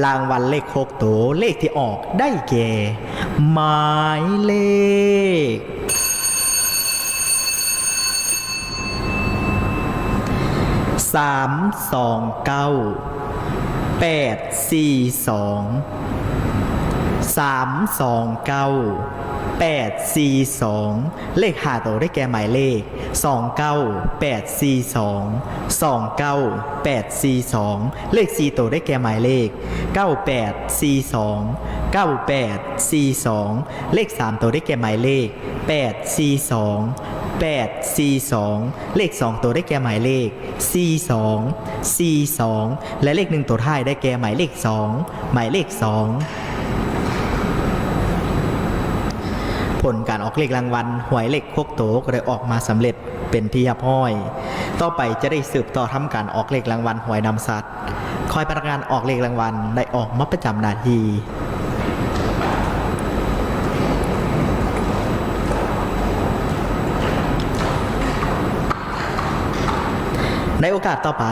ລາງວັນເລກຫົກໂຕ ເລກທີ່ອອກໄດ້ແກ່ ໝາຍເລກ ສາມສອງເກົ້າ ແປດສີ່ສອງ ສາມສອງເກົ້າ ແປດສີ່ສອງ ເລກຫ້າໂຕໄດ້ແກ່ໝາຍເລກ ສອງເກົ້າ ແປດສີ່ສອງ ສອງເກົ້າ ແປດສີ່ສອງ ເລກສີ່ໂຕໄດ້ແກ່ໝາຍເລກ ເກົ້າແປດສີ່ສອງ ເກົ້າແປດສີ່ສອງ ເລກສາມໂຕໄດ້ແກ່ໝາຍເລກ ແປດສີ່ສອງ ແປດສີ່ສອງ ເລກສອງໂຕໄດ້ແກ່ໝາຍເລກ ສີ່ສອງ ສີ່ສອງ ແລະ ເລກໜຶ່ງໂຕທ້າຍໄດ້ແກ່ໝາຍເລກສອງ ໝາຍເລກສອງ. ຜົນການອອກເລກລາງວັນຫວຍເລກຫົກໂຕກໍໄດ້ອອກມາສຳເລັດເປັນທີ່ຮຽບຮ້ອຍ. ຕໍ່ໄປຈະໄດ້ສືບຕໍ່ທຳການອອກເລກລາງວັນຫວຍນຳສັດ. ຂໍໃຫ້ພະນັກງານອອກເລກລາງວັນໄດ້ອອກມາປະຈຳໜ້າທີ່. ໃນໂອກາດຕໍ່ໄປ.